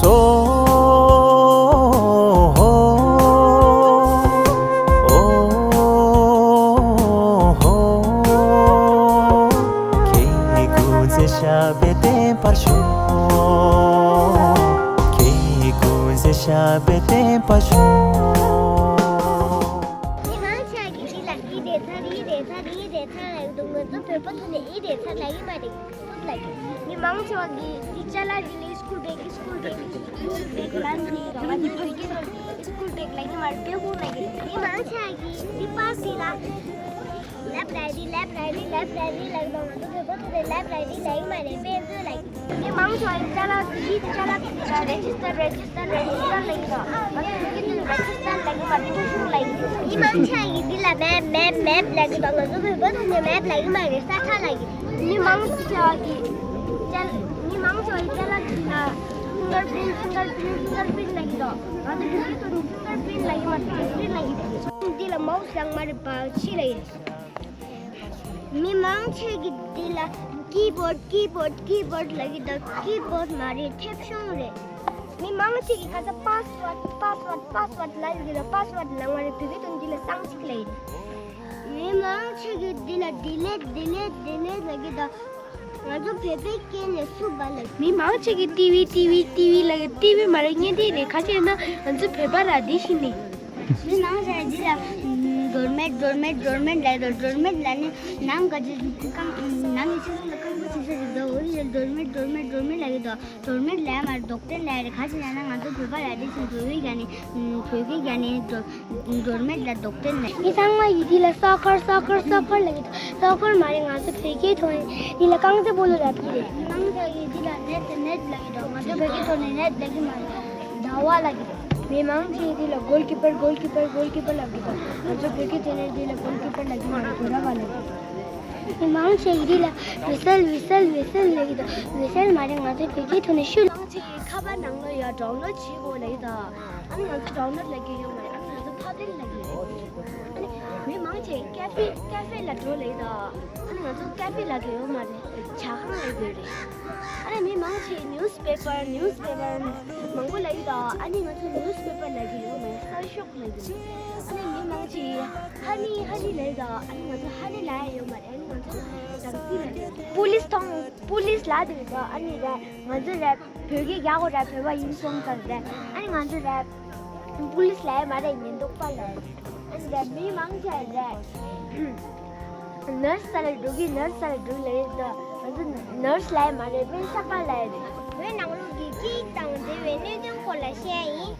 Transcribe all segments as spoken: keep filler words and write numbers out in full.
ཨོ་ཧོ། ཨོ་ཧོ། ཁྱེད་ཀྱི་སྐུ་ཚེ་ཞབས་པད་བརྟན་པར་ཤོག་ཁྱེད་ཀྱི་སྐུ་ཚེ་ཞབས་པད་བརྟན་པར་ཤོག་མི་མང་ཆེ་བ་གིས་འདི་ལ་འདི་རེད་ཚར་རེད་ཚར་རེད་ཚར་ལབ་འདུག་ང་ཚོ་བོད་པ་ཚོ་ནི་འདི་རེད་ཚར་ལབ་ཀྱི་མ་རེད། ལབ་ཀྱི། མི་མང་ཆེ་བ་གིས་འདི་ཅ་ལག་འདི་ལ་སྐུལ་འདེད་ཀྱི་སྐུལ་འདེད་ཀྱི་སྐུལ་འདེད་ཀྱི་ལབ་ནི་རེད་བ། འདི་བོད་སྐད་ཐོག་ནས་སྐུལ་འདེད་ལབ་ཀྱི་མ་རེད། བོད་ཁུངས་ལབ་ཀྱི་རེད། མི་མང་ཆེ་བ་གིས་འདི་པར་འདི་ལ་left right right left right right left right right ལབ་ཀྱི་འདུག་ང་ཚོ་བོད་པ་ཚོ་དེ་left right right ལབ་ཀྱི་མ་རེད། དཔེ་མཚོན་ལབ་ཀྱི། མི་མང་ཆེ་བ་གིས་ཅ་ལག་འདི་ཅ་ལག་འདི་ལ་register register register ལབ་ཀྱི་འདུག་ང་ཚོ་བོད་སྐད་ཐོག་ནས་register ལབ་ཀྱི་མ་རེད། ཐོ་གཞུང་ལབ་ཀྱི་འདུག་མི་མང་ཆེ་བ་གིས་འདི་ལ་map map map ལབ་ཀྱི་འདུག་ང་ཚོ་བོད་པ་ཚོ་དེ་map ལབ་ཀྱི་མ་རེད། ས་ཁྲ་ལབ་ཀྱི། མི་མང་ཆེ་བ་གིས་ཅ་མི་མང་ཆེ་བ་གིས་ཅ་ལག་ཅིག་ལ་finger print finger print finger print ལབ་ཀྱི་འདུག་ང་ཚོ་བོད་སྐད་ཐོག་ནས་finger print ལབ་ཀྱི་མ་རེད། print ལབ་ཀྱི་འདུག་འདི་ལ་mouse ལབ་ཀྱི་མ་རེད་པ། ཕྱི་ལབ་ཀྱི་རེད། མི་མང་ཆེ་གིས་འདི་ལ་keyboard keyboard keyboard ལབ་ཀྱི་འདུག keyboard མ་རེད། མཐེབ་གཞོང་རེད། མི་མང་ཆེ་གིས་ག་ས་password password password ལབ་ཀྱི་འདུག password ལབ་ཀྱི་མ་རེད། བོད་སྐད་ཐོག་འདི་ལ་གསང་ཚིག་ལབ་ཀྱི་རེད། མི་མང་ཆེ་གིས་འདི་ལ་delete delete delete ལབ་ཀྱི་འདུག་ང་ཚོ་བོད་པའི་སྐད་ལ་སུ་བ་ལབ། མི་མང་ཆེ་གིས་ཏི་ཝི་ཏི་ཝི་ཏི་ཝི་ལབ་ཀྱི། ཏི་ཝི་མ་རེད། བརྙན་འཕྲིན་རེད། ག་ཅི་ན་ང་ཚོ་བོད་པ་ར་འདི་ཤི་ནི། མི་མང་ཆེ་གིས་འདི་ལ་doormat doormat doormat ལབ་ཀྱི་འདུག doormat ལབ་ནི་ནང་ག་ཅི་རྐང་ནང་གི་ཆུ་ཚོད་ལ་རྐང་པ་ཆུ་ཚོད་རེད་འདུག་འོ་རེད། doormat doormat doormat ལབ་ཀྱི་འདུག doormat ལབ་མ་རེད། རྡོག་རྟེན་ལབ་རེད། ག་ཅི་ན་ན་ང་ཚོ་བོད་པ་ར་འདི་ཤི་བོད་པའི་ག་ནི་བོད་པའི་ག་ནི་doormat ལ་རྡོག་རྟེན་ལབ། མི་ཚང་མ་གིས་འདི་ལ་soccer soccer soccer ལབ་ཀྱི་འདུག soccer མ་རེད། ང་ཚོ་བོད་སྐད་ཐོག་ནས་འདི་ལ་རྐང་རྩེད་སྤོ་ལོ་ལབ་ཀྱི་རེད། མི་མང་ཆེ་གིས་འདི་ལ་net net ལབ་ཀྱི་འདུག་ང་ཚོ་བོད་སྐད་ཐོག་ནས་net ལབ་ཀྱི་མ་རེད། ཟླ་བ་ལབ་ཀྱི་རེད། མི་མང་ཆེ་གིས་འདི་ལ་goalkeeper goalkeeper goalkeeper ལབ་ཀྱི་འདུག་ང་ཚོ་བོད་སྐད་ཐོག་ནས་འདི་ལ་goalkeeper ལབ་ཀྱི་མ་རེད། གུ་ར་བ་ལབ་ཀྱི་རེད། མི་མང་ཆེ་གིས་འདི་ལ་whistle whistle whistle ལབ་ཀྱི་འདུག whistle མ་རེད། ང་ཚོ་བོད་སྐད་ཐོག་ནས་ཤུ། མི་མང་ཆེ་གིས་ཁ་པར་ནང་ལོགས་ཡར་download བྱེད་དགོས་ལབ་ཀྱི་འདུག་ཨ་ནི་ང་ཚོ་download ལབ་ཀྱི་ཡོད་མ་རེད། ཨ་ནི་ང་ཚོ་ཕབ་ལེན་ལབ་ཀྱི་ཡོད། ཨ་ནི་མི་མང་ཆེ་cafe cafe ལ་འགྲོ་ལབ་ཀྱི་འདུག་ཨ་ནི་ང་ཚོ་cafe ལབ་ཀྱི་ཡོད་མ་རེད། ཇ་ཁང་ལབ་ཀྱི་ཡོད་རེད། ཨ་ནི་མི་མང་ཆེ་newspaper newspaper མང་པོ་ལབ་ཀྱི་འདུག་ཨ་ནི་ང་ཚོ་newspaper ལབ་ཀྱི་ཡོད་མ་རེད། གསར་ཤོག་ལབ་ཀྱི་ཡོད། ཨ་ནི་མི་མང་ཆེ་honey honey ལབ་ཀྱི་འདུག་ཨ་ནི་ང་ཚོ་honey ལབ་ཡ་ཡོད་མ་རེད། ཨ་ནི་ང་ཚོ་སྦྲང་རྩི་ལབ་ཀྱི་འདུག police མཐོང་police ལབ་ཀྱི་འདུག་ཨ་ནི་ར་ང་ཚོ་ར། བོད་སྐད་རྒྱག་དགོས་ར། བོད་པ་ཡིན་སོང་ཙང་ར། ཨ་ནི་ང་ཚོ་ར། པུ་ལིས་ལབ་ཡ་མ་རེད། ཉེན་རྟོག་པ་ལབ་ཡ་རེད། ཨ་ནི་ར་མི་མང་ཆེ་ར། ནར་སི་ལ་འགྲོ་གི་ནར་སི་ལ་འགྲོ་ལབ་ཡ་རེད། ང་ཚོ་ནར་སི་ལབ་ཡ་མ་རེད། སྨན་ཞབས་པ་ལབ་ཡ་རེད། བོད་ནང་ལོགས་ཀྱི་སྐད་ཡིག་དང་འབྲེལ་བའི་གནད་དོན་སྐོར་ལ་བཤད་ཡ་ཡིན།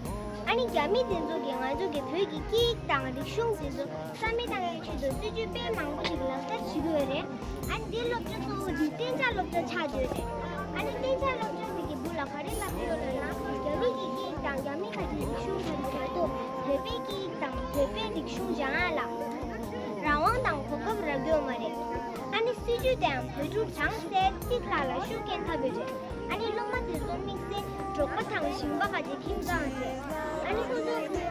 ཨ་ནི་རྒྱ་མི་དེ་ཚོ་གིས་ང་ཚོ་གི་བོད་ཀྱི་སྐད་ཡིག་དང་རིག་གཞུང་དེ་ཚོ་རྩ་མེད་བཏང་ཡའི་ཆེད་དུ་སྲིད་ཇུས་དཔེ་མང་པོ་ཞིག་ལག་བསྟར་བྱེད་ཀྱི་ཡོད་རེད། ཨ་ནི་འདིའི་སློབ་གྲྭ་གཙོ་བོ་འདི་གཏན་འཇགས་སློབ་གྲྭ་ཆགས་བསྡད་ཡོད་རེད། ཨ་ནི་གཏན་འཇགས་སློབ་གྲྭ་འདི་གི་སྦུག་ལ་ག་རེ་ལབ་ཀྱི་ཡོད་ལབ་ན། རྒྱ་མི་གི་སྐད་ཡིག་དང་རྒྱ་མི་ཁ་ཆེའི་རིག་གཞུང་གི་མ་གཏོགས་བོད་པའི་སྐད་ཡིག་དང་བོད་པའི་རིག་གཞུང་སྦྱང་ཡ་ལ་རང་དབང་དང་གོ་སྐབས་རག་གི་ཡོད་མ་རེད། ཨ་ནི་སྲིད་ཇུས་དེའང་བོད་ཕྲུག་གྲངས་ཚད་གཅིག་ལྷག་ལ་ཤུགས་རྐྱེན་ཐེབས་ཡོད་རེད། ཨ་ནི་སློབ་མ་དེ་ཚོ་དམིགས་བསལ་འབྲོག་པ་དང་ཞིང་པ་ཁ་ཆེ་ཁྱིམ་ཚང་རེད། ཨ་ནི་ཁོ་ཚོ་གཏན་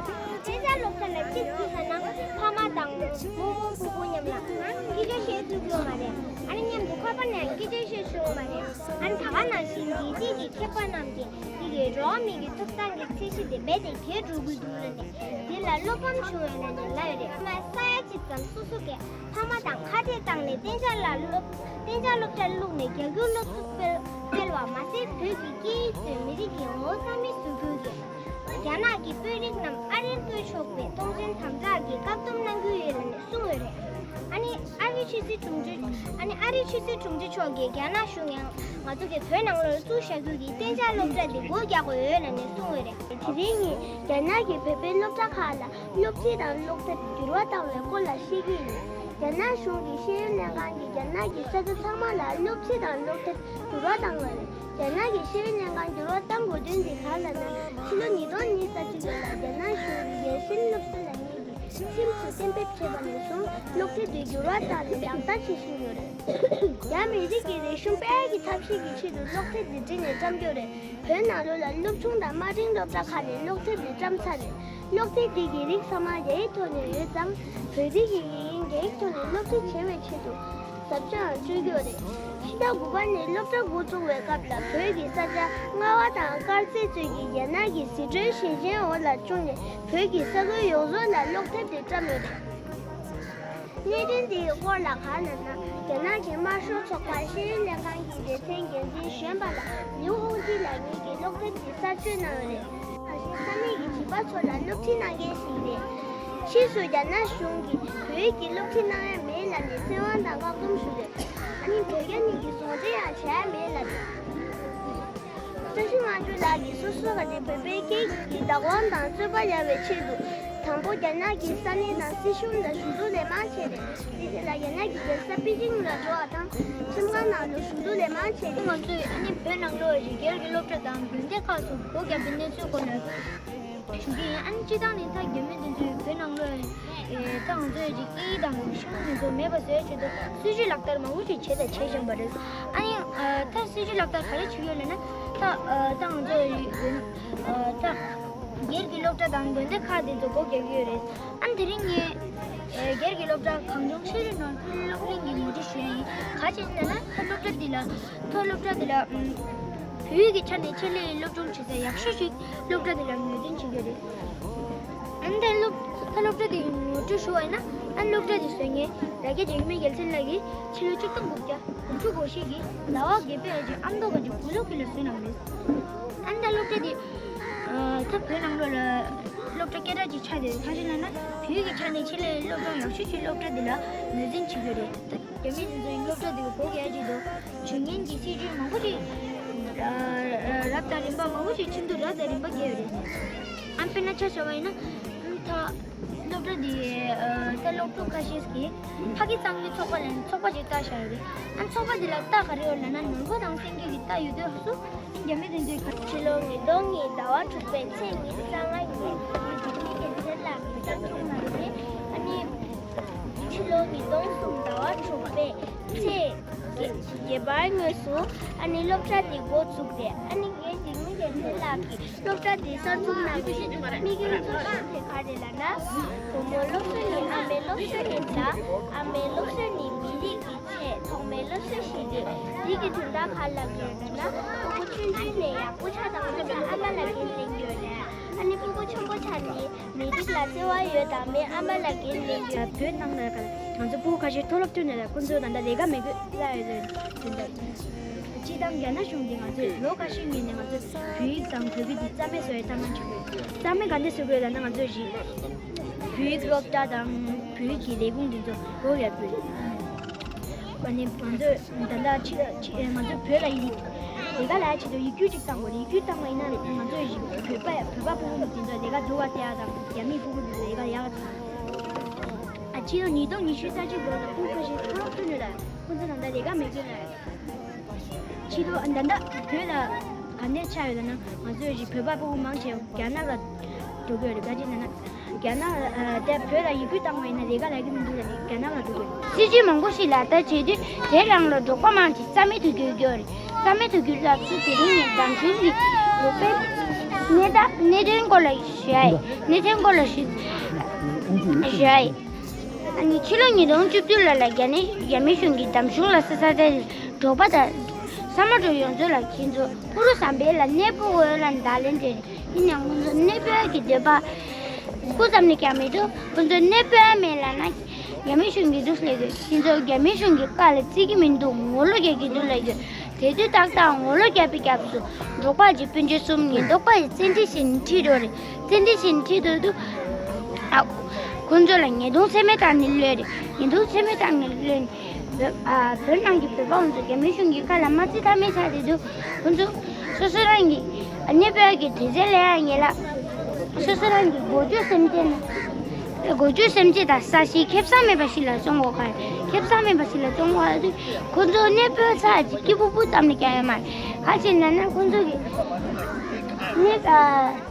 འཇགས་སློབ་གྲྭ་ལ་གཅིག་ཕུད་ས་ན་ཕ་མ་དང་རྨོ་མོ་ཕུ་བོ་མཉམ་ལ་སྐད་ཆ་བཤད་ཐུབ་ཀྱི་ཡོད་མ་རེད། ཨ་ནི་མཉམ་དུ་ཁ་པར་ནང་སྐད་ཆ་བཤད་ཆོག་གི་མ་རེད། ཨ་ནི་ད་ག་ནང་བཞིན་རྒྱལ་སྤྱིའི་གི་མཁས་པ་རྣམས་ཀྱིས་འདི་གའི་འགྲོ་བ་མིའི་གི་ཐོབ་ཐང་གི་ཚད་གཞི་དེ་རྦད་དེ་བརྒལ་འགྲོ་གི་འདུག་ལབ་ནས་འདི་ལ་བློ་ཕམ་བྱུང་ཡོད་ལབ་ནས་ལབ་ཡོད་རེད། མ་ས་ཡ་གཅིག་ཙམ་སོ་སོ་གི་ཕ་མ་དང་ཁ་གཏད་བཏང་ནས་གཏན་འཇགས་ལ་སློབ་གཏན་འཇགས་སློབ་གྲྭར་བླུགས་ནས་རྒྱ་སྒྱུར་སློབ་གསོ་སྤེལ་སྤེལ་བ་མ་ཟད་བོད་ཀྱི་སྐད་ཡིག་དང་མི་རིགས་ཀྱི་ངོ་བོ་རྩ་མེད་བཟོ་རྒྱུ་གི་རྒྱ་ནག་གི་དཔོན་རིགས་རྣམས་ཨ་རིར་བསྐོས་ཆོག་པའི་གཏོང་མཚན་དམ་དྲག་གི་བཀག་སྡོམ་གནང་གི་ཡོད་ལབ་ནས་གསུངས་ཡོད་རེད། ཨ་ནི་ཨ་རིའི་ཕྱི་སྲིད་དྲུང་ཆེ་ཨ་ནི་ཨ་རིའི་ཕྱི་སྲིད་དྲུང་ཆེ་མཆོག་གིས་རྒྱ་ནག་གཞུང་ཡང་ང་ཚོ་གི་བོད་ནང་ལོགས་ལ་བཙུགས་བཞག་རྒྱུ་གི་གཏན་འཇགས་སློབ་གྲྭ་འདི་སྒོ་རྒྱག་དགོས་ཡོད་ལབ་ནས་གསུངས་ཡོད་རེད། དེ་རིང་ཉིན་རྒྱ་ནག་གིས་བོད་པའི་སློབ་གྲྭ་ཁག་ལ་སློབ་ཁྲིད་དང་སློབ་དེབ་འགྱུར་བ་བཏང་བའི་སྐོར་ལ་བཤད་ཀྱི་ཡིན། རྒྱ་ནག་གཞུང་གི་ཤེས་ཡོན་ལྷན་ཁང་གིས་རྒྱ་ནག་གི་ས་ཆ་ཚང་མ་ལ་སློབ་ཁྲིད་དང་སློབ་དེབ་འགྱུར་བ་བཏང་བ་རེད། རྒྱ་ནག་གི་ཤེས་ཡོན་ལྷན་ཁང་འགྱུར་བ་བཏང་དགོས་དོན་དེ་གང་ལབ་ན། ཕྱི་ལོ་ཉིས་སྟོང་ཉི་ཤུ་རྩ་གཅིག་ལོ་ལ་རྒྱ་ནག་གཞུང་གིས་ཡར་ཤུན་སློབ་གསོ་ལ་ངེས་ཀྱི་ཁྲིམས་སུ་གཏན་འབེབས་བྱས་པ་ནས་བཟུང་སློབ་ཁྲིད་དེ་འགྱུར་བ་བཏང་ནས་ལག་བསྟར་བྱེད་བཞིན་ཡོད་རེད། རྒྱ་མི་རིགས་ཀྱི་རིག་གཞུང་སྤེལ་གྱི་ཐབས་ཤེས་ཀྱི་ཆེད་དུ་སློབ་ཁྲིད་འདི་བྲིས་ནས་བཀྲམ་རྒྱུ་རེད། བོད་ནང་ལོགས་ལ་སློབ་ཆུང་དང་དམའ་འབྲིང་སློབ་གྲྭ་ཁག་ནས་སློབ་དེབ་འདི་བཀྲམ་ཚར་རེད། སློབ་དེབ་འདི་གི་རིགས་ཚང་མ་རྒྱ་ཡིག་ཐོག་ནས་ཡོད་ཙང་བོད་རིགས་ཀྱི་ཡིན་རྒྱ་ཡིག་ཐོག་ནས་སློབ་ཁྲིད་བྱེད་པའི་ཆེད་དུ། ཞབས་ཕྱིའང་སྤྲོད་ཀྱི་ཡོད་རེད། ཕྱི་ཟླ་དགུ་པ་ནས་སློབ་གྲྭ་འགོ་བཙུགས་པའི་སྐབས་ལ་བོད་ཀྱི་ས་ཆ་རྔ་བ་དང་དཀར་མཛེས་གཙོས་ཀྱི་རྒྱ་ནག་གི་ཟི་ཁྲོན་ཞིང་ཆེན་འོག་ལ་བཅུག་ནས་བོད་ཀྱི་ས་ཁུལ་ཡོངས་རྫོགས་ལ་གློག་ཐེབས་དེ་བཀྲམ་ཡོད་རེད། གནད་དོན་དེའི་སྐོར་ལ་གང་ལབ་ན། རྒྱ་ནག་གི་དམར་ཤོག་ཚོགས་པ་ཤེས་ཡོན་ལྷན་ཁང་གི་སྡེ་ཚན་འགན་འཛིན་གཞོན་པ་ལགས་ལིའུ་ཧུང་ཅི་ལགས་ཉིད་ཀྱིས་གློག་ཐེབས་དེ་གསར་བཅོས་གནང་ཡོད་རེད། ད་གཞན་ས་གནས་ཀྱི་བྱིས་པ་ཚོ་ལ་སློབ་ཁྲིད་གནང་མཁན་ཞིག་རེད། ཕྱིས་སུ་རྒྱ་ནག་གཞུང་གིས་བོད་ཀྱི་སློབ་ཁྲིད་གནང་ཡ་མེད་ལབ་ནས་བཙན་དབང་དང་བཀག་སྡོམ་ཞུས་རེད། ཨ་ནི་བོད་རྒྱ་གཉིས་ཀྱི་ཟུང་འབྲེལ་ཡང་བྱས་མེད་ལབ་རེད། བཀྲ་ཤིས་དབང་ཕྱུག་ལགས་ཀྱིས་སོ་སོ་ག་ནས་བོད་པའི་སྐད་ཀྱི་བདག་དབང་དང་རྩོད་པ་ཡལ་བའི་ཆེད་དུ། དང་པོ་རྒྱ་ནག་གི་ས་གནས་དང་སྲིད་གཞུང་ལ་ཞུ་གཏུག་ལན་མང་བྱས་ཏེ། དེ་རྗེས་ལ་རྒྱ་ནག་གི་རྒྱལ་ས་པེ་ཅིང་ལ་འགྲོ་བ་དང་། ཁྲིམས་ཁང་ནང་དུ་ཞུ་གཏུག་ལན་མང་བྱས་ཏེ། ང་ཚོས་ཨ་ནི་བོད་ནང་ལོགས་ཀྱི་སྒེར་གྱི་སློབ་གྲྭ་དང་དགོན་སྡེ་ཁག་ཏུ་སྒོ་བརྒྱབ་པའི་གནས་ཚུལ་སྐོར་ལ་ཞུ་གི་ཡིན། ཨ་ནི་སྤྱིར་བཏང་ནས་ད་རྒྱ་མི་འདི་ཚོས་བོད་ནང་ལོགས་ཀྱི་ད་ང་ཚོའི་ཅིག་སྐད་ཡིག་དང་རིག་གཞུང་འདི་ཚོ་མེད་པ་བཟོ་ཡ་ཆེད་དུ་སྲིད་ཇུས་ལག་བསྟར་མང་པོ་ཞིག་བྱས་དང་བྱེད་བཞིན་པ་རེད། ཨ་ནི་ད་སྲིད་ཇུས་ལག་བསྟར་ག་རེ་བྱེད་ཀྱི་ཡོད་ལབ་ན། ད་ད་ང་ཚོ་ད་སྒེར་གྱི་སློབ་གྲྭ་དང་དགོན་སྡེ་ཁག་དེ་ཚོ་སྒོ་རྒྱག་གི་ཡོད་རེད། ཨ་ནི་དེ་རིང་ངས་སྒེར་གྱི་སློབ་གྲྭ་གངས་ལྗོངས་ཤེས་རིག་ནོར་བུ་སློབ་གླིང་གི་ངོ་སྤྲོད་ཞུ་ཡ་ཡིན། ག་རེ་བྱས་ན་ད་སློབ་གྲྭ་འདི་ལ་ད་སློབ་གྲྭ་འདི་ལ་བོད་ཡིག་གི་ཆ་ནས་ཆེད་ལས་སློབ་སྦྱོང་བྱེད་ས་ཡག་ཤོས་ཤིག་སློབ་གྲྭ་འདི་ལ་ངོས་འཛིན་བྱེད་ཀྱི་ཡོད་རེད། ཨ་ནི་ད་སློབ་ད་སློབ་གྲྭ་འདི་ངོ་སྤྲོད་ཞུ་བ་ཡིན་ན། ཨ་ནི་སློབ་གྲྭ་འདི་བཟོ་མཁན་རྭ་རྒྱ་འཇིགས་མེད་རྒྱལ་མཚན་ལགས་ཀྱིས་ཕྱི་ལོ་ཆིག་སྟོང་དགུ་བརྒྱ་དགུ་བཅུ་གོ་བཞི་གི་ཟླ་བ་བརྒྱད་པའི་ཨ་ཅེ་ཨ་མདོ་ག་ཅིག་བུ་ལུག་གི་ལ་བཟོས་གནང་རེད། ཨ་ནི་ད་སློབ་གྲྭ་འདི་ད་བོད་ནང་ལོགས་ལ་སློབ་གྲྭ་སྐད་གྲགས་ཅིག་ཆགས་བསྡད་ཡོད། ག་རེ་ལབ་ན་བོད་ཡིག་གི་ཆ་ནས་ཆེད་ལས་སློབ་སྦྱོང་ཡག་ཤོས་ཀྱི་སློབ་གྲྭ་འདི་ལ་ངོས་འཛིན་བྱེད་ཀྱི་ཡོད་རེད། རྒྱ་མི་འདི་ཚོ་ཡིས་སློབ་གྲྭ་འདི་ག་སྒོ་རྒྱག་ཆེད་དུ་བྱུང་ཉེན་གྱི་སྲིད་ཇུས་མང་པོ་ཞིག་རབ་དང་རིམ་པ་མང་པོ་ཞིག་ཆུང་དུ་རབ་དང་རིམ་པ་བརྒལ་ཡོད་རེད། ཨ་དཔེར་ན་ཆ་བཞག་པ་ཡིན་ན། ད་སློབ་གྲྭ་འདི་ད་སློབ་ཕྲུག་ཁ་ཤས་ཀྱིས་ཕ་སྐད་གཙང་མའི་ཚོགས་པ་ལབ་ནས་ཚོགས་པ་ཞིག་བཏགས་བཞག་ཡོད་རེད། ཨ་ཚོགས་པ་འདི་ལ་རྟགས་ག་རེ་ཡོད་ལབ་ན། ནོར་བུ་དང་སེང་གེ་གི་རྟགས་ཡོད་དུས་སུ། རྒྱ་མི་དེ་ཚོས་ཕྱི་ལོ་ཉིས་སྟོང་གཉིས་ཟླ་བ་དྲུག་པའི་ཚེས་ཉི་ཤུ་རྩ་ལྔ་ཉིན་འཇིགས་མེད་རྒྱལ་མཚན་ལགས་ཀྱིས་གསར་འཛུགས་གནང་སྟེ། ཨ་ནི་ཕྱི་ལོ་ཉིས་སྟོང་གསུམ་ཟླ་བ་དྲུག་པའི་ཚེས་བརྒྱད་པའི་དངོས་སུ་ཨ་ནི་སློབ་གྲྭ་འདི་འགོ་བཙུགས་ཏེ། ཨ་ནི་ངས་འཇིགས་མེད་རྒྱལ་མཚན་ལགས་ཀྱིས་སློབ་གྲྭ་འདི་གསར་འཛུགས་གནང་བའི་དམིགས་ཡུལ་གཙོ་ཆེ་དེ་ག་རེ་ལབ་ན། བུ་མོའི་སློབ་གསོ་ནི་ཨ་མའི་སློབ་གསོ་ཡིན་ལ། ཨ་མའི་སློབ་གསོ་ནི་མི་རིགས་ཀྱི་ཆེས་ཐོག་མའི་སློབ་གསོ་ཞིག་རེད། འདི་གི་དོན་དག་ག་རེ་ལབ་ཀྱི་ཡོད་ལབ་ན། ཕྲུ་གུ་ཆུང་ཆུང་ནས་ཡག་པོ་ཆགས་དང་ལབ་ན་ཨ་མ་ལ་འགན་ལེན་རྒྱུ་ཡོད་རེད། ཨ་ནི་ཕྲུ་གུ་ཆེན་པོ་ཆགས་ནས་མི་རིགས་ལ་བརྩེ་བ་ཡོད་དང་མེད་ཨ་མ་ལ་འགན་ལེན་རྒྱུ་ཡོད། བོད་ནང་ལ་ང་ཚོ་ཕྲུ་གུ་ཁ་ཤས་མཐོ་སློབ་ཐོན་ནས་ལ་ཁོ་ཚོ་ད་ལྟ་ལས་ཀ་མེད་དགོས་ལ་ཡོད་རེད། དོན་དག་སྤྱིར་བཏང་རྒྱ་ནག་གཞུང་གིས་ང་ཚོས་ལོ་ཁ་ཤས་སྔོན་ནས་ང་ཚོས་བོད་ཡིག་དང་བོད་སྐད་འདི་རྩ་མེད་བཟོ་ཡའི་གཏམ་གླེང་བྱེད་དགོས། རྩ་མེད་ག་འདྲ་བཟོ་དགོས་ལབ་ན། ང་ཚོས་བོད་ཡིག་སློབ་གྲྭ་དང་བོད་ཡིག་གི་ལས་ཁུངས་འདི་ཚོ་སྒོ་རྒྱག་དགོས། ཨ་ནི་ང་ཚོས་ད་ལྟ་ཕྱི་ཕྱི་ང་ཚོ་བོད་ལ་ཡིག་ལས་ཀ་ལས་ཆེད་དུ་ཡིག་སྒྱུར་ཅིག་བཏང་དགོས་རེད། ཡིག་སྒྱུར་བཏང་བ་ཡིན་ན་ང་ཚོ་བོད་པ་བོད་པ་ཕྲུ་གུ་འདི་ཚོ་ལས་ཀ་འགྲོ་བ་བསྡད་ཡ་དང་རྒྱ་མིའི་ཕྲུ་གུ་འདི་ཚོ་ལས་ཀ་ཡག་ག་ཚང་། ཨ་ཕྱི་ལོ་ཉིས་སྟོང་ཉི་ཤུ་རྩ་གཅིག་ལོ་ལ་ཕྲུ་གུ་ཁ་ཤས་མཐོ་སློབ་ཐོན་ཡོད་ལ་ཁོ་ཚོ་ད་ལྟ་ལས་ཀ་མེད་མཁན་ལ། ཕྱི་ལོ་ད་ལྟ་བོད་ལ་ག་འདྲ་ཆགས་ཡོད་ལབ་ན། ང་ཚོའི་བོད་པ་ཕྲུ་གུ་མང་ཆེ་རྒྱ་ནག་ལ་འགྲོ་གི་ཡོད་རེད། ག་ཅི་ལབ་ན་རྒྱ་ནག་ལ་ཨ་དེ་བོད་ལ་ཡིག་སྒྱུར་བཏང་བ་ཡིན་ན་ལས་ཀ་ལས་ཀྱི་མི་འདུག་ལབ་ནས་རྒྱ་ནག་ལ་འགྲོ་གི་ཡོད། སྲིད་ཇུས་མང་པོ་ཞིག་ལག་བསྟར་བྱས་དུས་དེ་རང་ལ་འབྲོག་པ་མང་ཆེ་རྩ་མེད་དུ་གྱུར་གྱི་ཡོད་རེད། རྩ་མེད་དུ་གྱུར་ལབ་ཚུལ་དེ་རིང་ནས་འདམ་གཞུང་གི་འབྲོག་པའི་གནས་སྟངས་གནད་དོན་སྐོར་ལ་ཞུ་ཡ་ཡིན། གནད་དོན་སྐོར་ལ་ཞུ་ཞུ་ཡ་ཡིན། ཨ་ནི་ཕྱི་ལོ་ཉིས་སྟོང་བཅུ་བདུན་ལོ་ལ་རྒྱ་ནི་རྒྱ་མི་གཞུང་གིས་འདམ་གཞུང་ལ་ས་ས་དེ་འབྲོག་པ་དང་ས་མ་འབྲོག་ཡོངས་རྫོགས་ལ་ཁྱེད་ཚོ་ཀུ་རུ་ཟམ་པའི་ལ་གནས་སྤོ་དགོས་ལ་བརྡ་ལན་སྤྲད། ཡིན་ནའང་ཁོང་ཚོ་གནས་སྤོ་གི་འདོད་པ་སྐུ་ཙམ་ནས་ཀྱང་མི་འདུག་ཁོང་ཚོ་གནས་སྤོ་མེད་ལབ་ན་རྒྱ་མི་གཞུང་གིས་འདུག་ལབ་དགོས། ཁྱེད་ཚོ་རྒྱ་མི་གཞུང་གི་བཀའ་ལ་བརྩི་གི་མི་འདུག་ངོ་ལོག་རྒྱག་གི་འདུག་ལབ་དགོས། དེ་དུས་ཏག་ཏག་ངོ་ལོག་བརྒྱབ་པའི་སྐབས་སུ་འབྲོག་པ་གི་སྤུན་མཆེད་གསུམ་ཉེན་རྟོག་པ་ཡིས་བཙན་ཁྲིད་བྱས་ནས་ཁྲིད་འགྲོ་རེད། བཙན་ཁྲིད་བྱས་ནས་ཁྲིད་འགྲོ་དུས་ཨ་ཁོ་ཚོ་ལ་ཉེས་རྡུང་ཚད་མེད་བཏང་ནས་གློད་རེད། ཉེས་རྡུང་ཚད་མེད་བཏང་ནས་གློད་ནས་བོད་ཨ་བོད་ནང་གི་བོད་པ་ཁོང་ཚོ་རྒྱ་མི་གཞུང་གི་བཀའ་ལ་མ་བརྩི་ཐབས་མེད་ཆགས་བསྡད་དུས་ཁོ་ཚོ་སོ་སོ་རང་གི་གནས་སྤོ་གི་དུས་ཚོད་ལ་ཡང་ཉེ་ལ་སོ་སོ་རང་གི་མགོ་སྐྱོག་སེམས་ཅན་མགོ་སྐྱོག་སེམས་ཅན་དང་ས་གཞི་ཁེ་བཟང་མེད་པ་ཞིག་ལ་བཙོང་དགོས་ག་རེད། ཁེ་བཟང་མེད་པ་ཞིག་ལ་བཙོང་དགོས་ཡ་དུས་ཁོ་ཚོ་གནས་སྤོ་ཚར་རྗེས་སྐྱིད་པོ་སྤུ་ཙམ་ལས་ཀྱང་ཡོད་མ་རེད། ག་ཅི་ལབ་ན་ཁོ་ཚོ་གི་གནས་ཨ་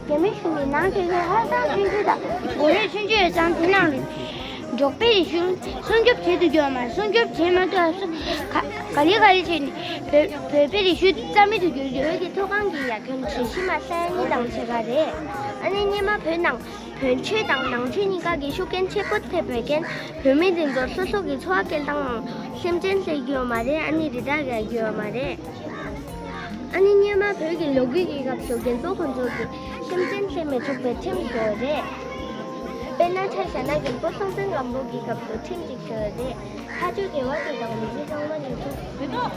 རྒྱ་མི་གཞུང་གི་ནང་ཁྲོད་ཀྱི་ཧ་ཅང་ཆུང་ཆུང་དང་སྒོ་རས་ཆུང་ཆུང་ཡོད་ཙང་དེ་ནང་ལ་ འབྲོག་པའི་རིག་གཞུང་སྲུང་སྐྱོབ་བྱེད་དུ་འགྱུར་བ་མ་རེད། སྲུང་སྐྱོབ་བྱེད་མ་ཐུབ་ཨ་སུ་ག་ག་ལེ་ག་ལེ་བྱས་ནས་བོད་བོད་པའི་རིག་གཞུང་རྩ་མེད་དུ་གྱུར་ཡོད། བོད་ཀྱི་མཐོ་སྒང་གི་ཡར་ཐོན་དྲི་ཞིམ་མ་ས་ཡ་གཉིས་དང་བཅས་པ་རེད། ཨ་ནི་སྔོན་མ་བོད་ནང་བོན་ཆོས་དང་ནང་ཆོས་གཉིས་ཀ་གི་ཤུགས་རྐྱེན་ཆེན་པོ་ཐེབས་པའི་རྐྱེན་བོད་མི་དེ་ཚོ་སོ་སོ་གི་འཚོ་བ་སྐྱེལ་སྟངས་ལ་སེམས་ཅན་སླེབས་ཀྱི་ཡོད་མ་རེད། ཨ་ནི་རི་དྭགས་ཡོད་ཀྱི་ཡོད་མ་རེད། ཨ་ནི་སྔོན་མ་བོད་ཀྱི་ལོ་རྒྱུས་ཀྱི་སྐབས་སུ་རྒན་པོ་ཁོང་ཚོ་གིས་སེམས་ཅན་སླེབས་མི་ཆོག་པའི་ཁྲིམས་བཟོས་རེད། དཔེར་ན་ཆ་བཞག་ན་རྒན་པོ་སྲོང་བཙན་སྒམ་པོ་གི་སྐབས་སུ་ཁྲིམས་ཅིག་བཟོས་རེད། ཁ་ཆོས་དགེ་བ་དེ་དང་མི་ཚེ་གཙང་མ་ནས་ཐོབ།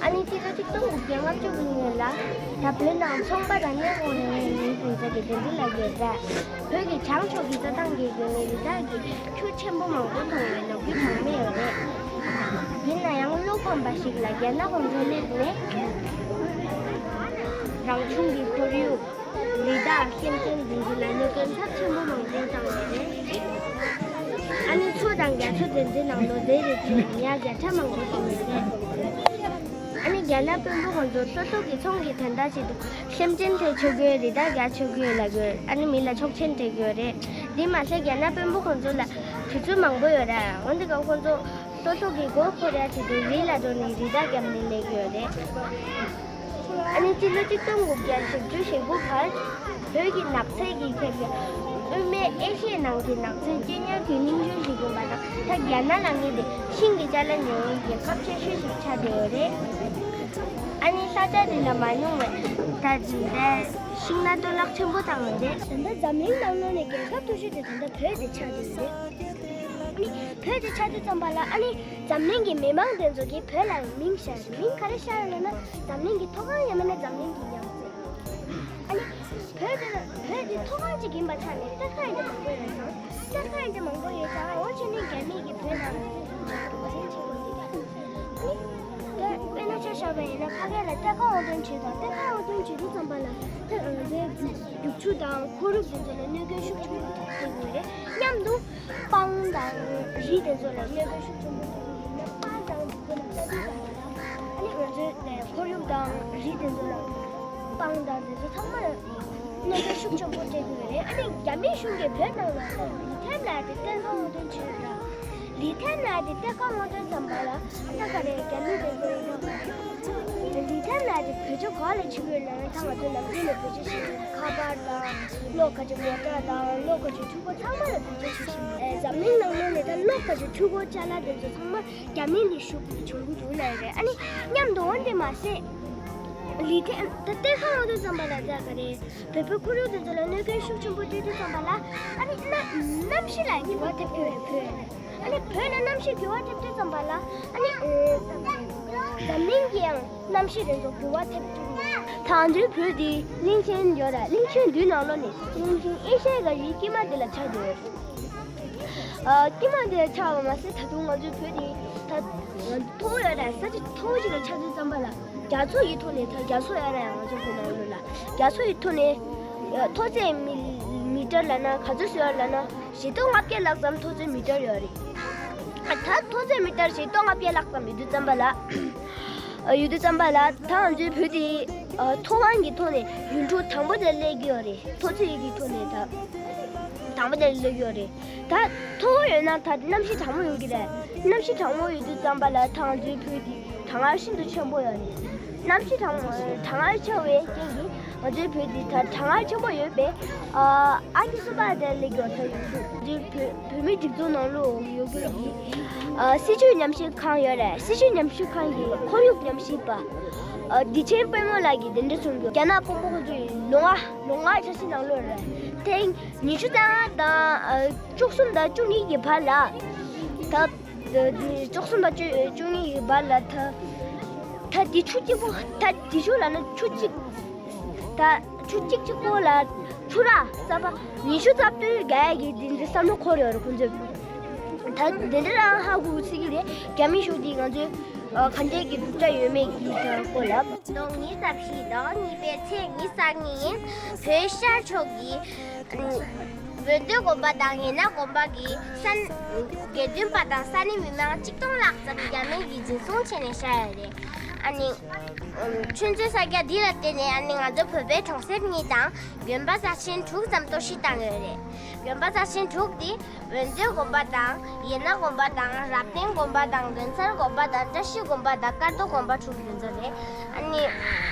ཨ་ནི་སྤྱི་ལོ་ཆིག་སྟོང་དགུ་བརྒྱ་ལྔ་བཅུ་གི་སྔོན་ལ་ད་བོད་ནང་ཚོང་པ་དང་གནས་སྐོར་ཡོང་བའི་མིའི་སྤུན་ཟླ་གི་གདན་འདྲེན་ལ་ཡོད་ས། བོད་ཀྱི་བྱང་ཕྱོགས་ཀྱི་རྩྭ་ཐང་གི་སྒོ་ནས་རི་དྭགས་ཀྱི་ཁྱུ་ཆེན་པོ་མང་པོ་མཐོང་བའི་ལོ་རྒྱུས་གྲངས་མེད་ཡོད་རེད། ཡིན་ན་ཡང་བློ་ཕམ་པ་ཞིག་ལ་རྒྱ་ནག་གི་འབྲེལ་ལས་ནས་རང་བྱུང་གི་ཁོར་ཡུག་རི་དྭགས་སེམས་ཅན་འདི་ཚོ་ལ་གནོད་སྐྱོན་ཚབས་ཆེན་པོ་མང་པོ་བཏང་ཡོད་རེད། ཨ་ནི་མཚོ་དང་རྒྱ་མཚོ་དེ་ཚོའི་ནང་ལོ་ཟླའི་རིང་ཉ་བརྒྱ་ཕྲག་མང་པོ་བཏང་ཡོད་རེད། ཨ་ནི་རྒྱ་ནག་དཔོན་པོ་ཁོང་ཚོ་སོ་སོ་གི་ཚོང་གི་དོན་དག་ཆེད་དུ་སེམས་ཅན་ཐེ་ཆོག་གི་ཡོད། རི་དྭགས་རྒྱག་ཆོག་གི་ཡོད་ལབ་ཀྱི་ཡོད། ཨ་ནི་མི་ལ་ཆོག་མཆན་སྤྲད་ཀྱི་ཡོད་རེད། དེ་མ་ཟད་རྒྱ་ནག་དཔོན་པོ་ཁོང་ཚོ་ལ་དུས་ཚོད་མང་པོ་ཡོད་རེད། འོན་ཏེ་ཀ་ཁོང་ཚོ་སོ་སོ་གི་མགོ་འཁོར་ཡ་ཆེད་དུ་རི་ལ་འགྲོ་ནས་རི་དྭགས་བརྒྱབ་ནས་སླེབས་ཀྱི་ཡོད་རེད། ཨ་ནི་སྤྱི་ལོ་ཆིག་སྟོང་དགུ་བརྒྱ་བཞི་བཅུ་ཞེ་དགུ་བར་བོད་ཀྱི་ནགས་ཚལ་གྱི་ཁྱབ་ཡ་དབུས་མའི་ཨེ་ཤི་ཡའི་ནང་གི་ནགས་ཚལ་སྐྱོན་ཉར་གྱི་སྙིང་བཅུད་ཞིག་ཡིན་པ་དང་། ད་རྒྱ་ནག་ལ་ངེས་ཏེ་ཤིང་གི་ཅ་ལག་ཉོ་ཡུལ་གྱི་ཁབ་ཆེ་ཤོས་ཤིག་ཆགས་བསྡད་ཡོད་རེད། ཨ་ནི་ས་ཆ་འདི་ལ་མ་ཉུང་བའི་ད་འདི་འདྲའི་ཤིང་ནགས་གཏོར་བརླག་ཆེན་པོ་བཏང་ཡོད་རེད། ད་ལྟ་འཛམ་གླིང་ནང་ལོགས་ནས་རྒྱལ་ཁབ་མཐོ་ཤོས་དེ་ད་ལྟ་བོད་དེ་ཆགས་བསྡད་ཡོད་རེད། ཨ་ནི་བོད་དེ་ཆགས་དུས་ཙམ་པ་ལ་ཨ་ནི་འཛམ་གླིང་གི་མི་མང་དེ་ཚོ་གིས་བོད་ལ་མིང་བཞག་རེད། མིང་ག་རེ་བཞག་ཡོད་ལབ་ན་འཛམ་གླིང་གི་མཐོ་སྒང་ཡང་མིན་ན་འཛམ་གླིང་གི་ཡང་རྩེ། ཨ་ནི་བོད་དེ་བོད་དེ་མཐོ་སྒང་གཅིག་ཡིན་པ་ཆ་ནས་གཏེར་ཁ་ཡང་དེ་མང་པོ་ཡོད་ཙང་། གཏེར་ཁ་ཡང་དེ་མང་པོ་ཡོད་ཙང་འོ་ཆེ་ནི་རྒྱ་མི་གིས་བོད་ནང་ལ་རྒྱ་མི་གིས་བོད་ནང་ལ་དཔེར་ན་ཆ་བཞག་པ་ཡིན་ན་ཕ་གི་ལ་གཏེར་ཁ་དབང་བཏོན་བྱེད་དང་། གཏེར་ཁ་དབང་བཏོན་བྱེད་དུས་ཙམ་པ་ལ་ད་ང་ཚོའི་རྒྱུག་ཆུ་དང་ཁོར་ཡུག་དེ་ཚོ་ལ་གནོད་སྐྱོན་ཤུགས་ཆེན་པོ་ཐེབས་ཀྱི་ཡོད་རེད། མཉམ་དུ་སྤང་དང་རི་དེ་ཚོ་ལ་གནོད་སྐྱོན་ཤུགས་ཆེན་པོ་ཐེབས་ཀྱི་ཡོད་རེད། སྤང་དང་རི་དེ་ལ་ལྟ་དུས་ཙམ་པ་ལ་ཨ་ནི་ང་ཚོའི་ཁོར་ཡུག་དང་རི་དེ་ཚོ་ལ་སྤང་དང་དེ་ཚོ་ཚང་མ་ལ་གནོད་སྐྱོན་ཤུགས་ཆེན་པོ་སྤྲད་ཀྱི་ཡོད་རེད། ཨ་ནི་རྒྱ་མིའི་གཞུང་གིས་བོད་ནང་ལ་ད་ལི་ཐན་ལབ་ཡ་དེ་གཏེར་ཁ་དབང་བཏོན་བྱས་ཡོད་ར། ལི་ཐན་ལབ་ཡ་དེ་གཏེར་ཁ་དབང་བཏོན་ཙམ་པ་ལ་ད་ག་རེ་རྒྱ་མི་དེ་ཚོ་ཡིན་ན་མ་རེད། ལི་ཐན་ལབ་ཡ་དེ་བོད་ཆས་ག་ལ་ཕྱི་དགོས་ལབ་ན་ད་ང་ཚོ་ནམ་རྒྱུན་ནས་བོད་ཆས་ཤེས་ཡོད་ར། ཁ་པར་དང་གློག་ཁ་ཆེ་མོ་ཊ་དང་གློག་ཁ་ཆེ་འཕྲུལ་འཁོར་ཚང་མ་ལ་བོད་ཆས་ཤེས་ཡོད་ར། འཛམ་གླིང་ནང་ལོགས་ནས་ད་གློག་ཁ་ཆེ་འཕྲུལ་འཁོར་ཅ་ལག་དེ་ཚོ་ཚང་མ་རྒྱ་མི་ལས་ཞུགས་བྱུང་གི་འདུག་ལབ་ཡ་རེད། ཨ་ནི་མཉམ་དུ་འོན་ཏེ་མ་ཟད་ལི་ཐན་ད་གཏེར་ཁ་དབང་བཏོན་ཙམ་པ་ལ་ད་ག་རེ། བོད་པའི་ཁོར་ཡུག་དེ་ཚོ་ལ་གནོད་སྐྱོན་ཤུགས་ཆེན་པོ་སྤྲད་དུས་ཙམ་པ་ལ་ཨ་ནི་གནམ་གནམ་གཤིས་ལ་འགྱུར་བ་ཐེབས་ཀྱི་ཡོད་རེད། བོད་ཨ་ནི་བོད་ལ་གནམ་གཤིས་འགྱུར་བ་ཐེབས་དུས་ཙམ་པ་ལ་ཨ་ནི་འཛམ་གླིང་གི་ཡང་གནམ་གཤིས་དེ་ཚོ་འགྱུར་བ་ཐེབས་ཀྱི་ཡོད་རེད། ད་ང་ཚོའི་བོད་འདི་གླིང་ཆེན་ཡོད་རེད། གླིང་ཆེན་འདིའི་ནང་ལོགས་ནས་གླིང་ཆེན་ཨེ་ཤ་ཡའི་ཁ་བའི་དཀྱིལ་མ་འདི་ལ་ཆགས་ཡོད་རེད། ཨ་དཀྱིལ་མ་འདི་ལ་ཆགས་པ་མ་ཟད་ད་དུང་ང་ཚོའི་བོད་འདི་ད་མཐོ་པོ་ཡོད་རེད། ས་ཆ་མཐོ་པོ་ཞིག་ལ་ཆགས་དུས་ཙམ་པ་ལ་རྒྱ་མཚོ་ཡི་ཐོག་ནས་ད་རྒྱ་མཚོ་ཡོད་རེད། ང་ཚོ་བོད་ནང་ལོགས་ལ་རྒྱ་མཚོ་ཡི་ཐོག་ནས་ཨ་མཐོ་ཚད་མི་མི་ཊར་ལབ་ན་ག་ཚོད་ཡོད་རེད་ལབ་ན་བཞི་སྟོང་ལྔ་བརྒྱ་ལྷག་ཙམ་མཐོ་ཚད་མི་ཊར་ཡོད་རེད། ཨ་ད་མཐོ་ཚད་མི་ཊར་བཞི་སྟོང་ལྔ་བརྒྱ་ལྷག་ཙམ་ཡོད་དུས་ཙམ་པ་ལ་ཨ་ཡོད་དུས་ཙམ་པ་ལ་ད་ང་ཚོའི་བོད་དེ་ཨ་མཐོ་སྒང་གི་ཐོག་ནས་ཡུལ་གྲུ་དང་པོ་དེ་སླེབས་ཀྱི་ཡོད་རེད། མཐོ་ཚད་ཀྱི་ཐོག་ནས་ད་དང་པོ་དེ་སླེབས་ཀྱི་ཡོད་རེད། ད་མཐོ་པོ་ཡོད་ན་ད་གནམ་གཤིས་གྲང་མོ་ཡོང་གི་རེད། གནམ་གཤིས་གྲང་མོ་ཡོད་དུས་ཙམ་པ་ལ་ད་ང་ཚོའི་བོད་དེ་གྲང་ངར་ཤིན་ཏུ་ཆེན་པོ་ཡོད་རེད། གནམ་གཤིས་གྲང་མོ་གྲང་ངར་ཆེ་བའི་རྐྱེན་གྱིས་ང་ཚོའི་བོད་དེ་ད་གྲང་ངར་ཆེན་པོ་ཡོད་པས་ཨ་ཨ་ཁུ་སུ་པ་དེ་སླེབས་ཀྱི་ཡོད་ད་ཡོང་དུས་ང་ཚོའི་བོད་བོད་མིའི་སྒྲིག་འཛུགས་ནང་ལོགས་ཡོད་རྒྱུ་ཡིན། ཨ་སྲིད་བྱུས་ཉམས་ཞིབ་ཁང་ཡོད་རེད། སྲིད་བྱུས་ཉམས་ཞིབ་ཁང་གི་ཁོར་ཡུག་ཉམས་ཞིབ་པ་ཨ་བདེ་ཆེན་དཔལ་མོ་ལགས་ཀྱིས་དེ་འདྲ་གསུངས་འདུག་རྒྱ་ནག་དཔོན་པོ་ཁོ་ཚོས་ལོ་ལྔ་ལོ་ལྔའི་ཆ་ཤས་ནང་ལོགས་རེད། ཐེངས་ཉི་ཤུ་རྩ་ལྔ་དང་ཨ་བཅུ་གསུམ་དང་བཅུ་གཉིས་ཀྱི་བར་ལ་ད་ཨ་བཅུ་གསུམ་དང་བཅུ་བཅུ་གཉིས་ཀྱི་བར་ལ་ད་ད་དེ་ཆུ་གཅིག་པོ་ད་དེ་ཆུ་ལབ་ན་ཆུ་གཅིག་ད་ཆུ་གཅིག་གཅིག་པོ་ལ་ཆུ་རགས་རྩ་བ་ཉི་ཤུ་རྩ་བདུན་རྒྱག་ཡ་གི་དེ་འདྲའི་བསམ་བློ་འཁོར་ཡོད་རེད་ཁོང་ཚོས། ད་དེ་འདྲ་རང་ཧ་གོ་སྲིད་ཀྱི་རེད། རྒྱ་མི་གཞུང་འདིས་ང་ཚོའི་ཨ་ག་འདྲས་ཀྱི་རྒྱུ་ཆ་ཡོད་མེད་ཀྱི་སྐོར་ལ། ལོ་ཉི་ཤུ་རྩ་བཞི་དང་གཉིས་པའི་ཚེས་ཉི་ཤུ་རྩ་གཉིས་བོད་ཤར་ཕྱོགས་ཀྱི་ཨ་བོད་སྟོད་དགོན་པ་དང་ཡན་ན་དགོན་པ་གི་ས་དགེ་འདུན་པ་དང་ས་གནས་མི་མང་ཆིག་སྟོང་ལྷག་ཙམ་རྒྱ་མི་གིས་འཛིན་བཟུང་བྱས་ནས་བཞག་ཡོད་རེད། ཨ་ནི་ཨམ་ཆུ་མཛོད་གསར་རྒྱག་འདི་ལ་བརྟེན་ནས་ཨ་ནི་ང་ཚོ་བོད་པའི་གྲོང་གསེབ་གཉིས་དང་དགོན་པ་རྩ་ཆེན་དྲུག་ཙམ་གཏོར་བཤིག་བཏང་ཡོད་རེད། དགོན་པ་རྩ་ཆེན་དྲུག་འདི་འོས་འདོད་དགོན་པ་དང་ཡེ་ན་དགོན་པ་དང་རབ་བརྟན་དགོན་པ་དང་དགོན་གསར་དགོན་པ་དང་བཀྲ་ཤིས་དགོན་པ་དང་དཀར་རྡོ་དགོན་པ་དྲུག་འདི་ཚོ་རེད། ཨ་ནི་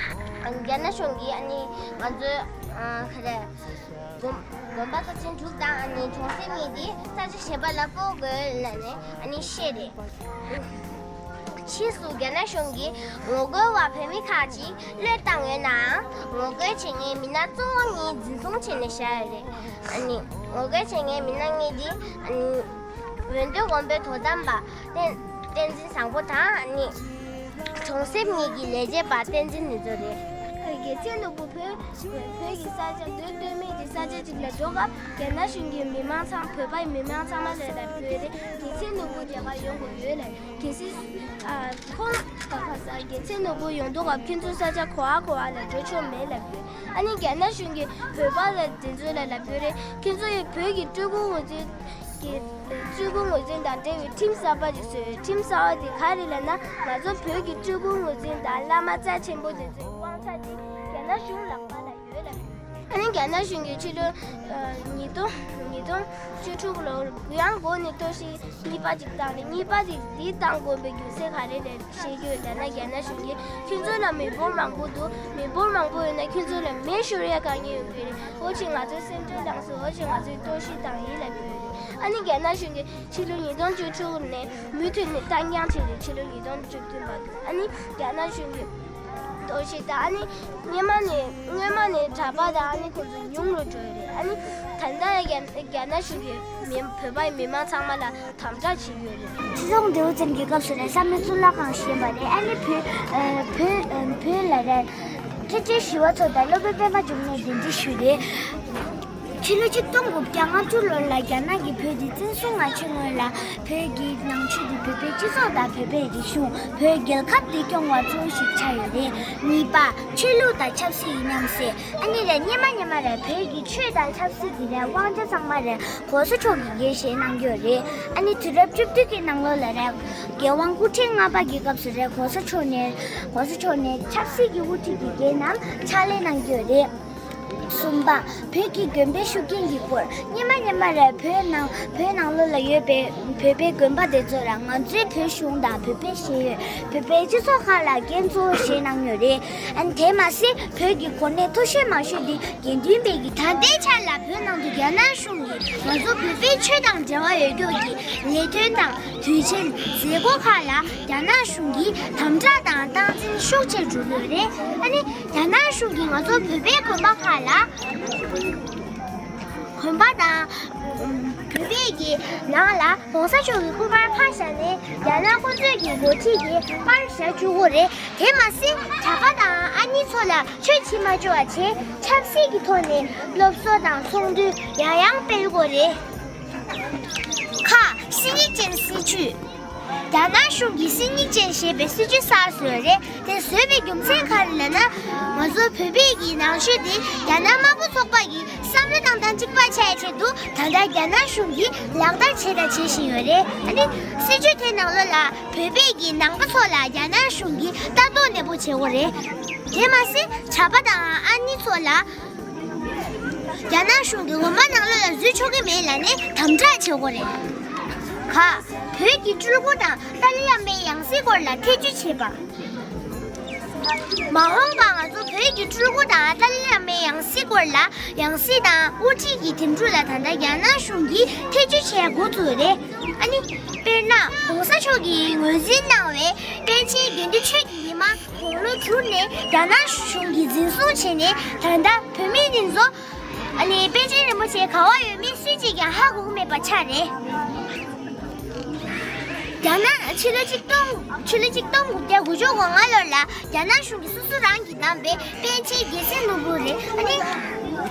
རྒྱ་ནག་གཞུང་གིས་ཨ་ནི་ང་ཚོའི་ཨ་ག་རེ་དགོན་དགོན་པ་རྩ་ཆེན་དྲུག་དང་ཨ་ནི་གྲོང་གསེབ་གཉིས་འདི་རྩ་ཆེ་ཞེས་པ་ལ་སྤོ་དགོས་ལབ་ནས་ཨ་ནི་བཤད་རེད། ཕྱིས་སུ་རྒྱ་ནག་གཞུང་གིས་ངོ་རྒོལ་བ་བོད་མི་ཁག་ཅིག་གློད་བཏང་ཡོད་ནའང་ངོ་རྒོལ་བྱེད་མཁན་མི་སྣ་གཙོ་བོ་གཉིས་འཛིན་བཟུང་བྱས་ནས་བཞག་ཡོད་རེད། ཨ་ནི་ངོ་རྒོལ་བྱེད་མཁན་མི་སྣ་གཉིས་འདི་ཨ་ནི་འོས་འདོད་དགོན་པའི་དོ་དམ་པ་བསྟན་བསྟན་འཛིན་བཟང་པོ་དང་ཨ་ནི་གྲོང་གསེབ་གཉིས་ཀྱི་ལས་བྱེད་པ་བསྟན་འཛིན་ནུས་མཚོ་རེད། རྒྱལ་མཚན་ནོར་བུ་བོད་བོད་ཀྱི་ས་ཆ་མདོ་སྟོད་སྨད་ཀྱི་ས་ཆ་ཅིག་ལ་འགྲོ་སྐབས་རྒྱ་ནག་གཞུང་གིས་མི་མང་ཚང་བོད་པའི་མི་མང་ཚང་མ་ལ་ལབ་ཡོད་རེད། རྒྱལ་མཚན་ནོར་བུ་རྒྱ་གར་ཡོང་དགོས་ཡོད་ལབ། གལ་སྲིད་ཨ་ཁོང་ཁ་ཁ་ས་རྒྱལ་མཚན་ནོར་བུ་ཡོང་དུས་སྐབས་ཁྱེད་ཚོའི་ས་ཆ་ག་བ་ག་བ་ལ་འགྲོ་ཆོག་མེད་ལབ་ཡོད། ཨ་ནི་རྒྱ་ནག་གཞུང་གིས་བོད་པ་ལ་དེ་ཚོ་ལ་ལབ་ཡོད་རེད། ཁྱེད་ཚོ་ཡི་བོད་ཀྱི་སྤྲུལ་སྐུ་ངོས་འཛིན་གྱི་སྤྲུལ་སྐུ་ངོས་འཛིན་དང་འབྲེལ་བའི་ཁྲིམས་གསར་པ་ཞིག་བཟོས་ཡོད། ཁྲིམས་གསར་པ་དེ་ག་རེ་ལབ་ན་ང་ཚོ་བོད་ཀྱི་སྤྲུལ་སྐུ་ངོས་འཛིན་དང་བླ་མ་རྩ་ཆེན་པོ་དེ་ཚོའི་དབང་ཆ་དེ་རྒྱ་ནག་གཞུང་ལག་པ་ལ་ཡོད་ལབ་ཡོད། ཨ་ནི་རྒྱ་ནག་གཞུང་གིས་ཕྱི་ལོ་ཨ་ཉིས་སྟོང་ཉིས་སྟོང་བཅུ་དྲུག་ལོར་གུ་ཡངས་སྒོ་ནས་གཏོར་བཤིག་གཉིས་པ་ཅིག་བཏང་ནས་གཉིས་པ་དེ་འདི་བཏང་དགོས་པའི་རྒྱུ་མཚན་ག་རེ་རེད་ཤེས་ཀྱི་ཡོད་ལབ་ན། རྒྱ་ནག་གཞུང་གིས་ཁྱོད་ཚོ་ལ་མི་འབོར་མང་པོ་འདུག་མི་འབོར་མང་པོ་ཡོད་ན་ཁྱོད་ཚོ་ལ་མེ་ཤོར་ཡ་དཀའ་ངལ་ཡོང་གི་རེད། འོ་ཅིག་ང་ཚོའི་སེམས་ཁྲལ་ལངས་སོང་། འོ་ཅིག་ང་ཚོའི་གཏོར་བཤིག་བཏང་ཡིན་ལབ་ཡོད་རེད། ཨ་ནི་རྒྱ་ནག་གཞུང་གིས་ཕྱི་ལོ་ཉིས་སྟོང་བཅུ་དྲུག་ནས་མུ་མཐུད་ནས་གཏན་འཁྱོངས་བྱས་ཏེ་ཕྱི་ལོ་ཉིས་སྟོང་བཅུ་བདུན་བར་དུ་ཨ་ནི་རྒྱ་ནག་གཞུང་གིས་གཏོར་བཤིག་དང་ཨ་ནི་སྔོན་མ་ནས་སྔོན་མ་ནས་གྲྭ་པ་དང་ཨ་ནི་ཁོང་ཚོ་ཉུང་རུ་འགྲོ་ཡོད་རེད། ཨ་ནི་ད་ལྟ་རྒྱ་རྒྱ་ནག་གཞུང་གིས་མི་བོད་པའི་མི་མང་ཚང་མ་ལ་དམ་དྲག་བྱེད་ཀྱི་ཡོད་རེད། སྤྱི་ཚོགས་འབྲེལ་ཚན་གྱི་སྐབས་སུ་ནས་བསམ་བློའི་གཙུག་ལག་ཁང་ཞེས་པ་རེད། ཨ་ནི་བོད་ཨ་བོད་ཨ་བོད་ལ་རེད། མཁན་ཆེན་ཞི་བ་འཚོ་དང་སློབ་དཔོན་པད་མ་འབྱུང་གནས་གདན་འདྲེན་ཞུས་རེད། ཕྱི་ལོ་ཆིག་སྟོང་དགུ་བརྒྱ་ལྔ་བཅུ་ལོ་ལ་རྒྱ་ནག་གིས་བོད་འདི་བཙན་བཟུང་མ་བྱས་སྔོན་ལ་བོད་ཀྱི་ནང་ཆོས་འདི་བོད་པའི་སྤྱི་ཚོགས་དང་བོད་པའི་རིག་གཞུང་། བོད་རྒྱལ་ཁབ་འདི་སྐྱོང་བ་གཙོ་བོ་ཞིག་ཆགས་ཡོད་རེད། གཉིས་པ། ཆོས་ལུགས་དང་ཆབ་སྲིད་ཀྱི་མཉམ་བསྲེས། ཨ་ནི་རེད། སྔོན་མ་སྔོན་མ་རེད། བོད་ཀྱི་ཆོས་དང་ཆབ་སྲིད་ཀྱི་རེད། དབང་ཆ་ཚང་མ་རེད། གོང་ས་མཆོག་གིས་འགན་བཞེས་གནང་གི་ཡོད་རེད། ཨ་ནི་དུས་རབས་བཅུ་བདུན་གྱི་ནང་ལོགས་ལ་རེད། རྒྱལ་དབང་སྐུ་ཕྲེང་ལྔ་པ་གི་སྐབས་སུ་རེད། གོང་ས་མཆོག་ནས་གོང་ས་མཆོག་ནས་ཆབ་སྲིད་ཀྱི་དབུ་ཁྲིད་ཀྱི་འགན་རྣམས་ཕྱག་ལས་གནང་གི་ཡོད་རེད། གསུམ་པ། བོད་ཀྱི་དགོན་པའི་ཤུགས་རྐྱེན་གྱི་སྐོར། སྔོན་མ་སྔོན་མ་རེད། བོད་ནང་བོད་ནང་ལོགས་ལ་ཡོད་པའི་བོད་པའི་དགོན་པ་དེ་ཚོ་ལ་ང་ཚོའི་བོད་གཞུང་དང་བོད་པའི་ཤེས་ཡོན། བོད་པའི་སྤྱི་ཚོགས་ཁག་ལ་འགན་གཙོ་བོ་བཞེས་གནང་ཡོད་རེད། ཨ་ནི་དེ་མ་ཟད་བོད་ཀྱི་གོ་གནས་མཐོ་ཤོས་མང་ཤོས་འདི་དགེ་འདུན་པའི་གི། ད་ལྟའི་ཆར་ལ་བོད་ནང་དུ་རྒྱ་ནག་གཞུང་གིས་ང་ཚོ་བོད་པའི་ཆོས་དང་འབྲེལ་བ་ཡོད་ཀྱོག་གི་ལས་དོན་དང་དུས་ཆེན་མཛད་སྒོ་ཁག་ལ་རྒྱ་ནག་གཞུང་གིས་དམ་དྲག་དང་སྟངས་འཛིན་ཤུགས་ཆེ་འགྲོ་གི་ཡོད་རེད། ཨ་ནི་རྒྱ་ནག་གཞུང་གིས་ང་ཚོ་བོད་པའི་དགོན་པ་ཁག་ལ་དགོན་པ་དང་བོད་པའི་གི་ནང་ལ་གོང་ས་མཆོག་གི་སྐུ་པར་ཕར་བཞག་ནས་རྒྱ་ནག་ཁོ་ཚོས་ཀྱི་འགོ་ཁྲིད་ཀྱི་པར་བཞག་བཅུག་གི་རེད། དེ་མ་ཟད་གྲྭ་པ་དང་ཨ་ནི་ཚོ་ལ་ཆོས་བྱེད་མ་བཅུག་པ་བྱས། ཆབ་སྲིད་ཀྱི་ཐོག་ནས་སློབ་གསོ་དང་ཚོགས་འདུ་ཡང་ཡང་སྤེལ་གྱི་རེད། ཁ། སྲིད་ཉིན་ཅན་སྲིད་ཇུས། རྒྱ་ནག་གཞུང་གིས་སྲིད་ཉིན་ཅན་ཞེས་པའི་སྲིད་ཇུས་གསར་བཟོས་རེད། དེ་བཟོས་པའི་རྒྱུ་མཚན་ག་རེ་ལབ་ན། ང་ཚོ་བོད་པའི་གི་ནང་ཆོས་དེ་རྒྱ་ནག་དམར་པོ་ཚོགས་པ་གི་བསམ་བློ་དང་དང་གཅིག་པ་བྱས་ཆེད་དུ་ད་ལྟ་རྒྱ་ནག་གཞུང་གིས་ལག་བསྟར་བྱས་དང་བྱེད་བཞིན་ཡོད་རེད། ཨ་ནི་སྲིད་ཇུས་དེ་ནང་ལོགས་ལ་བོད་པའི་གི་ནང་པ་ཚོ་ལ་རྒྱ་ནག་གཞུང་གིས་ལྟ་རྟོག་ནན་པོ་བྱེད་དགོས་རེད། དེ་མ་ཟད་གྲྭ་པ་དང་ཨ་ནི་ཚོ་ལ་རྒྱ་ནག་གཞུང་གིས་དགོན་པ་ནང་ལོགས་ལ་འཛུལ་ཆོག་གི་མེད་ལབ་ནས་དམ་དྲག་བྱེད་དགོས་རེད། ག། བོད་ཀྱི་སྤྲུལ་སྐུ་དང་ཏཱ་ལའི་བླ་མའི་ཡང་སྲིད་སྐོར་ལ་ཐེ་བྱུས་བྱེད་པ། མ་འོངས་པར་ང་ཚོ་བོད་ཀྱི་སྤྲུལ་སྐུ་དང་ཏཱ་ལའི་བླ་མའི་ཡང་སྲིད་སྐོར་ལ། ཡང་སྲིད་དང་དབུ་ཁྲིད་ཀྱི་འདེམས་སྒྲུག་ལ་ད་ལྟ་རྒྱ་ནག་གཞུང་གིས་ཐེ་བྱུས་བྱས་འགོ་བཙུགས་རེད། ཨ་ནི་དཔེར་ན་གོང་ས་མཆོག་གིས་ངོས་འཛིན་གནང་བའི་པཎ་ཆེན་དགེ་འདུན་ཆོས་ཀྱི་ཉི་མ་དགུང་ལོ་བཅུ་ནས་རྒྱ་ནག་གཞུང་གིས་འཛིན་བཟུང་བྱས་ནས་ད་ལྟ་བོད་མི་འདི་ཚོ། ཨ་ནི་པཎ་ཆེན་རིན་པོ་ཆེ་ག་བ་ཡོད་མེད་སུས་གཅིག་ཀྱང་ཧ་གོ་གི་མེད་པ་ཆགས་རེད། རྒྱ་ནག་ཕྱི་ལོ་ཆིག་སྟོང་ཕྱི་ལོ་ཆིག་སྟོང་དགུ་བརྒྱ་དགུ་བཅུ་གོ་ལྔ་ལོ་ལ་རྒྱ་ནག་གཞུང་གིས་སོ་སོ་རང་གིས་བདམས་པའི་པཎ་ཆེན་རྒྱལ་སྲས་ནོར་བུ་རེད། ཨ་ནི་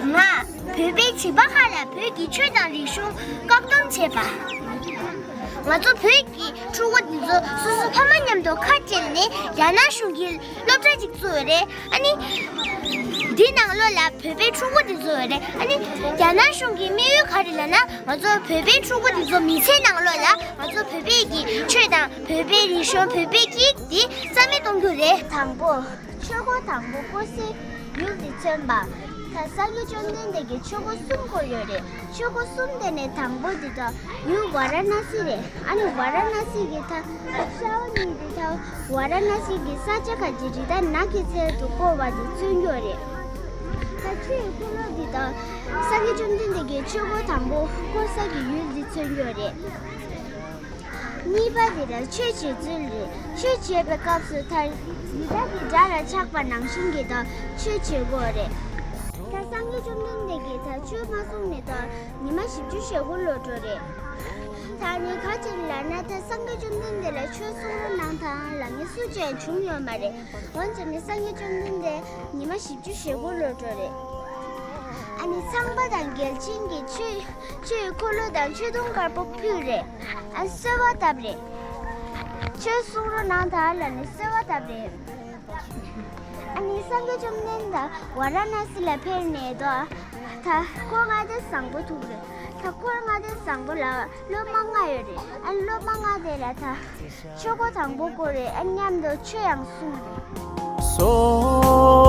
ང་བོད་པའི་བྱིས་པ་ཁག་ལ་བོད་ཀྱི་ཆོས་དང་རིག་གཞུང་བཀག་སྡོམ་བྱས་པ། ང་ཚོ་བོད་ཀྱི་ཕྲུ་གུ་འདི་ཚོ་སོ་སོ་ཕ་མ་མཉམ་དུ་ཁ་བྲལ་ནས་རྒྱ་ནག་གཞུང་གི་སློབ་གྲྭ་ཅིག་བཙུགས་ཡོད་རེད། ཨ་ནི་འདི་ནང་ལོགས་ལ་བོད་པའི་ཕྲུ་གུ་འདི་ཚོ་ཡོད་རེད། ཨ་ནི་རྒྱ་ནག་གཞུང་གི་དམིགས་ཡུལ་ག་རེ་ལབ་ན། ང་ཚོ་བོད་པའི་ཕྲུ་གུ་འདི་ཚོ་མི་ཚེ་ནང་ལོགས་ལ་ང་ཚོ་བོད་པའི་གི་ཆོས་དང་བོད་པའི་རིག་གཞུང་བོད་པའི་སྐད་ཡིག་འདི་རྩ་མེད་གཏོང་རྒྱུ་རེད། དང་པོ། ཆོས་འཁོར་དང་པོ་བསྐོར་སའི་ཡུལ་འདི་མཚོན་པ། ད་སངས་རྒྱས་བཅོམ་ལྡན་འདས་ཀྱིས་ཆོས་འཁོར་གསུམ་བསྐོར་ཡོད་རེད། ཆོས་འཁོར་གསུམ་དེ་ནས་དང་པོ་འདི་དག་ཡུལ་ཝཱ་ར་ཎ་སི་རེད། ཨ་ནི་ཝཱ་ར་ཎ་སི་གི་ད་ཤ་བ་ནི་འདི་ད་ཝཱ་ར་ཎ་སི་གི་ས་ཆ་ཁ་ཅིག་རི་དྭགས་ནགས་ཀྱི་ཚལ་དུ་བསྐོར་བ་འདི་མཚོན་གྱི་ཡོད་རེད། ད་ཆུའི་འཁོར་ལོ་འདི་དག་སངས་རྒྱས་བཅོམ་ལྡན་འདས་ཀྱིས་ཆོས་འཁོར་དང་པོ་བསྐོར་ས་གི་ཡུལ་འདི་མཚོན་གྱི་ཡོད་རེད། གཉིས་པ་དེ་ལ་ཆོས་བྱེད་ཚུལ་རེད། ཆོས་བྱེད་པའི་སྐབས་སུ་ད་ཡི་དྭགས་ཀྱི་དགྲ་ལ་ཆགས་པ་ནང་བཞིན་གྱི་ད་ཆོས་བྱེད་དགོས་རེད། ད་སངས་རྒྱས་བཅོམ་ལྡན་འདས་ཀྱིས་ད་ཆོས་མ་གསུངས་ནས་ད་ཉི་མ་བཞི་བཅུ་ཞེ་དགུ་ལོ་འགྲོ་རེད། ད་ནི་ག་ཅིག་ལབ་ན། ད་སངས་རྒྱས་བཅོམ་ལྡན་འདས་ལ་ཆོས་གསུང་རོགས་གནང་དང་ལབ་མཁན་སུ་ཅིག་ཡང་བྱུང་ཡོད་མ་རེད། འོན་ཀྱང་ནི་སངས་རྒྱས་བཅོམ་ལྡན་འདས་ཉི་མ་བཞི་བཅུ་ཞེ་དགུ་ལོ་འགྲོ་རེད། ཨ་ནི་ཚངས་པ་དང་རྒྱལ་ཆེན་གྱིས་ཆོས་ཆོས་འཁོར་ལོ་དང་ཆོས་དུང་དཀར་པོ་ཕུལ་རེད། ཨ་གསོལ་བ་བཏབ་རེད། ཆོས་གསུང་རོགས་གནང་དང་ལབ་ནས་གསོལ་བ་བཏབ་རེད། ཨ་ནི་སངས་རྒྱས་བཅོམ་ལྡན་འདས་ཝཱ་ར་ཎ་སི་ལ་ཕེབས་ནས་དོ། ད་འཁོར་ལྔ་སྡེ་བཟང་པོ་ཐུག་རེད། ད་འཁོར་ལྔ་སྡེ་བཟང་པོ་ལ་སློབ་མ་ལྔ་ཡོད་རེད། ཨ་ནི་སློབ་མ་ལྔ་དེ་ལ་ད་ཆོས་འཁོར་དང་པོ་བསྐོར་རེད། ཨ་མཉམ་དུ་ཆོས་ཡང་གསུངས་རེད། སོ།